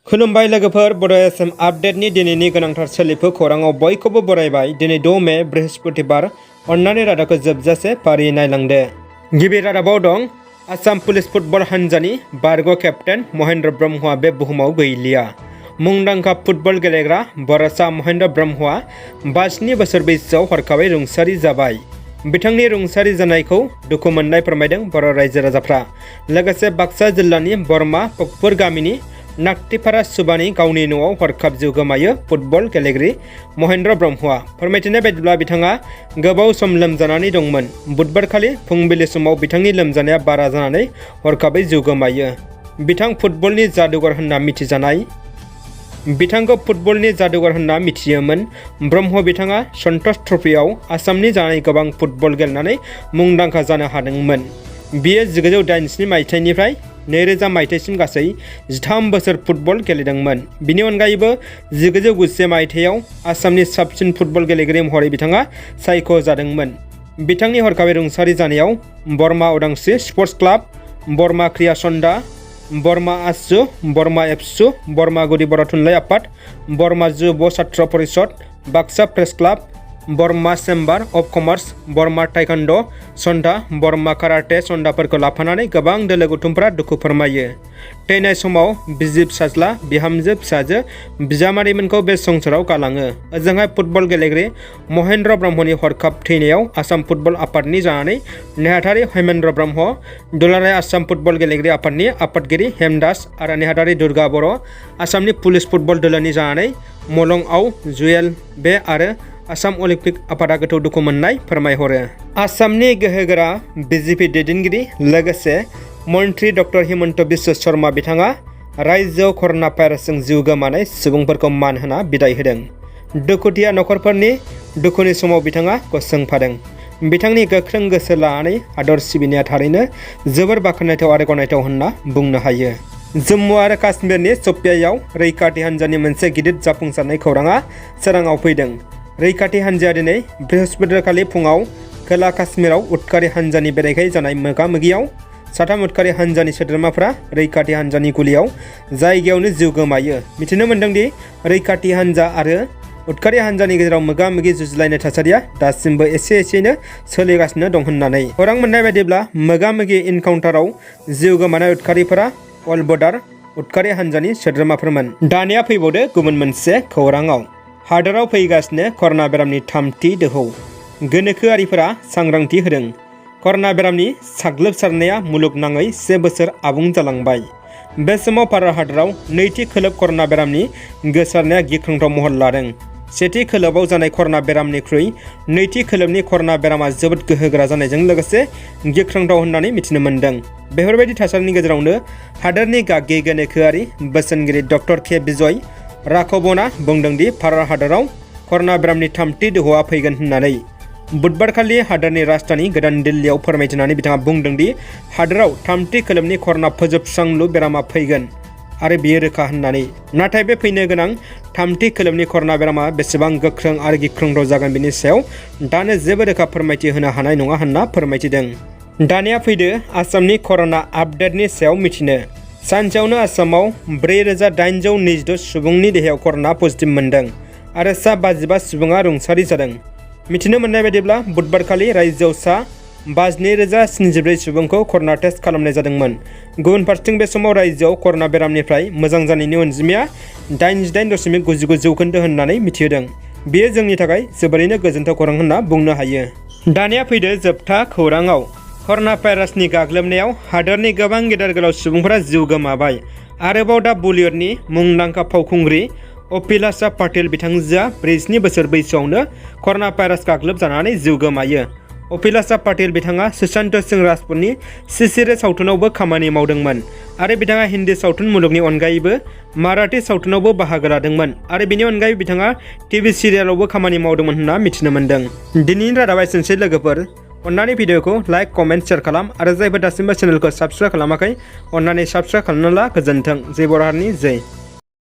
खुलुमबाय लोगोफोर बर' एसएम आपडेटनि दिनैनि गोनांथार सोलिफु खौराङाव बयखौबो बरायबाय। दिनै 6 मे बृहस्पतिबार अन्नानै रादाबखौ जोबजासे फारियै नायलांदो। गिबि रादाबाव दं आसाम पुलिस फुटबल हान्जानि बारग' केप्टेन महेन्द्र ब्रह्मआ बे बुहुमाव गैलिया। मुंदांखा फुटबल गेलेग्रा बर'सा महेन्द्र ब्रह्मआ 52 बोसोर बैसोआव हरखाबै रुंसारि जाबाय। बिथांनि रुंसारि जानायखौ दुखु मोननाय फोरमायदों बर' रायजो राजाफ्रा। लोगोसे बाक्सा जिल्लानि बरमा पकपुर गामिनि नाक्तिपारा सुबानि गावनि न'आव हरखाब जिउ गोमायो फुटबल गेलेगिरि महेन्द्र ब्रह्मआ। फोरमायथिनाय बायदिब्ला बिथाङा गोबाव सम लोमजानानै दंमोन। बुधबारखालि फुंबिलि समाव बिथांनि लोमजानाया बारा जानानै हरखाबै जिउ गोमायो। बिथां फुटबलनि जादुगर होनना मिथिजानाय। बिथांखौ फुटबलनि जादुगर होनना मिथियोमोन। ब्रह्म बिथाङा सन्टोष ट्रफियाव आसामनि जानाय गोबां फुटबल गेलेनानै मुंदांखा जानो हादोंमोन। बियो 1987 मायथाइनिफ्राय 2000 मायथाइसिम गासै 13 बोसोर फुटबल गेलेदोंमोन। बिनि अनगायैबो 1991 मायथाइयाव आसामनि साबसिन फुटबल गेलेगिरि महरै बिथाङा सायख'जादोंमन। बिथांनि हरखाबै रुंसारि जानायाव बरमा उदांस्रि स्पर्ट्स क्लाब, बरमा क्रिया सन्धा, बरमा आसु, बरमा एबसु, बरमा गुदि बर' थुनलाइ आफाद, बरमा जुब छात्र परिषद, Baksa press club, Barama chamber of commerce, Barama taekwondo सन्धा, बरमा काराटे सन्धाफोरखौ लाफानानै गोबां दोलो गौथुमफोरा दुखु फोरमायो। थैनाय समाव बिसि फिसाज्ला, बिहामजो, फिसाजो, बिजामादैमोनखौ बे संसाराव गालाङो। ओजोंहाय फुटबल गेलेगिरि महेन्द्र ब्रह्मनि हरखाब थैनायाव आसाम फुटबल आफादनि जानानै नेहाथारि हेमेन्द्र ब्रह्म, दुलाराय आसाम फुटबल गेलेगिरि आफादनि आफादगिरि हेमदास आरो नेहाथारि दुर्गा बर', आसामनि पुलिस फुटबल दोलोनि जानानै मलं आव जुयेल बे आरो आसाम अलिम्पिक आफादा गोथौ दुखु मोननाय फोरमायहरो। आसामनि गोहोगोरा बिजेपि दैदेनगिरि लोगोसे मन्त्रि डक्टर हिमन्त बिश्व शर्मा बिथाङा रायजोआव कर'ना भाइरासजों जिउ गोमानाय सुबुंफोरखौ मान होना बिदाय होदों। दुखुथिया नखरफोरनि दुखुनि समाव बिथाङा गसंफादों। बिथांनि गोख्रों गोसो लानानै हादर सिबिनाया थारैनो जोबोर बाख्नायथाव आरो गनायथाव होनना बुंनो हायो। जम्मु आरो काश्मीरनि शपियायाव रैखाथि हान्जानि मोनसे गिदिर जाफुंसारनाय खौराङा सोराङाव फैदों। रैखाथि हान्जाया दिनै बृहस्पतिबारखालि फुङाव खोला काश्मीराव उदखारि हान्जानि बेरेखायै जानाय मोगा-मोगियाव 3 उदखारि हान्जानि सोद्रोमाफोरा रैखाथि हान्जानि गुलियाव जायगायावनो जिउ गोमायो। मिथिनो मोन्दोंदि रैखाथि हान्जा आरो उदखारि हान्जानि गेजेराव मोगा-मोगि जुजिलायनाय थासारिया दासिमबो एसेयैनो सोलिगासिनो दं होननानै खौरां मोननाय बायदिब्ला मोगा-मोगि इनकाउन्टाराव जिउ गोमानाय उदखारिफोरा अल बर्डार उदखारि हान्जानि सोद्रोमाफोरमोन। दानिया फैबावदो गुबुन मोनसे खौराङाव। हादोराव फैगासिनो कर'ना बेरामनि 3थि दोहौ। गोनोखोआरिफोरा सांग्रांथि होदों। कर'ना बेरामनि साग्लोबसारनाया मुलुगनाङै 1 बोसोर आबुं जालांबाय। बे समाव भारत हादराव 2थि खोलोब कर'ना बेरामनि गोसारनाया गिख्रंथाव महर लादों। 1थि खोलोबाव जानाय कर'ना बेरामनिख्रुइ 2थि खोलोबनि कर'ना बेरामा जोबोद गोहोगोरा जानायजों लोगोसे गिख्रंथाव होननानै मिथिनो मोन्दों। बेफोरबायदि थासारिनि गेजेरावनो हादोरनि गागि गोनोखोआरि बोसोनगिरि डक्टर के बिजय राघवनआ बुंदोंदि भारत हादराव कर'ना बेरामनि 3थि दोहौआ फैगोन होननानै। बुधबारखालि हादोरनि राजधानी गोदान दिल्लीयाव फोरमायथिनानै बिथाङा बुंदोंदि हादोराव 3थि खोलोबनि कर'ना फोजोबस्रांलु बेरामा फैगोन आरो बियो रोखा होननानै। नाथाय बे फैनो गोनां 3थि खोलोबनि कर'ना बेरामा बेसेबां गोख्रों आरो गिख्रंथाव जागोन बेनि सायाव दानो जेबो रोखा फोरमायथि होनो हानाय नङा होनना फोरमायथिदों। दानिया फैदो आसामनि कर'ना आपडेटनि सायाव मिथिनो। सानसेयावनो आसामाव 4822 सुबुंनि देहायाव कर'ना पजिटिभ मोन्दों आरो सा 55 सुबुङा रुंसारि जादों। मिथिनो मोननाय बायदिब्ला बुधबारखालि रायजोआव सा 52,074 सुबुंखौ कर'ना टेस्ट खालामनाय जादोंमोन। गुबुन फारसेथिं बे समाव रायजोआव कर'ना बेरामनिफ्राय मोजां जानायनि अनजिमाया 88.9% होननानै मिथिहोदों। बेयो जोंनि थाखाय जोबोरैनो गोजोनथाव खौरां होनना बुंनो हायो। दानिया फैदो जोबथा खौराङाव। कर'ना भाइरासनि गाग्लोबनायाव हादोरनि गोबां गेदेर गोलाव सुबुंफोरा जिउ गोमाबाय। आरोबाव दा बलिउडनि मुंदांखा फावखुंग्रि अभिलाषा पाटिल बिथांजोआ 47 बोसोर बैसोआवनो कर'ना भाइरास गाग्लोबजानानै जिउ गोमायो। अभिलाषा पाटिल बिथाङा सुशांत सिंह राजपुतनि सिसिरे सावथुनावबो खामानि मावदोंमोन आरो बिथाङा हिन्दी सावथुन मुलुगनि अनगायैबो माराठी सावथुनावबो बाहागो लादोंमोन आरो बेनि अनगायैबो बिथाङा टिभि सिरियालावबो खामानि मावदोंमोन होनना मिथिनो मोन्दों। दिनैनि रादाबा एसेनोसै लोगोफोर। अन्नानै भिडिअखौ लाइक, कमेन्ट, शेयार खालाम आरो जायफोर दासिमबो चेनेलखौ साबस्क्राइब खालामाखै अन्नानै साबस्क्राइब खालामना ला। गोजोन्थों। जय बर' हारिनि जय।